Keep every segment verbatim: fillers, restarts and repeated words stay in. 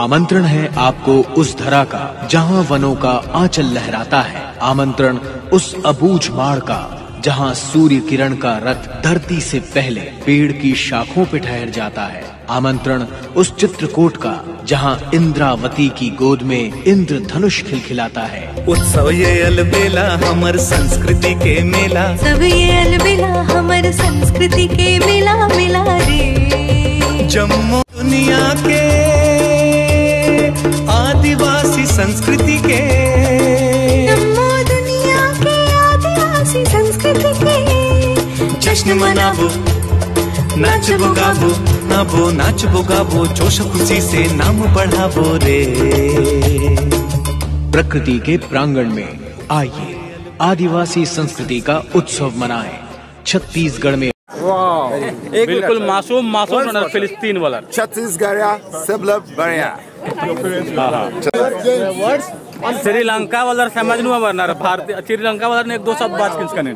आमंत्रण है आपको उस धरा का, जहां वनों का आंचल लहराता है। आमंत्रण उस अबूझ माड़ का, जहां सूर्य किरण का रथ धरती से पहले पेड़ की शाखों पे ठहर जाता है। आमंत्रण उस चित्रकूट का, जहां इंद्रावती की गोद में इंद्रधनुष खिलखिलाता है। उत्सव ये अलबेला हमर संस्कृति के मेला। सब ये अलबेला हमर संस्कृति के मेला, मेला रे। जम्मो दुनिया के आदिवासी संस्कृति के, जम्मो दुनिया के आदिवासी संस्कृति के जश्न मनाबो, नाचबो गाबो, नाबो नाचबो गाबो, जोश खुशी से नाम बढ़ाबो रे। प्रकृति के प्रांगण में आइए, आदिवासी संस्कृति का उत्सव मनाएं। छत्तीसगढ़ में एक बिल्कुल मिनट। मासूम, मासूम वन, वन। फिलिस्तीन वाला। छत्तीसगढ़िया सब लोग बढ़िया। हाँ, हाँ। श्रीलंका वाला समझ नु बरना, भारतीय श्रीलंका वाला ने एक दो शब्द बात किंच कने।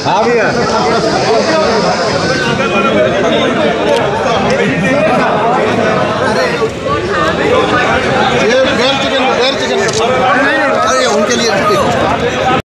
हाँ भैया।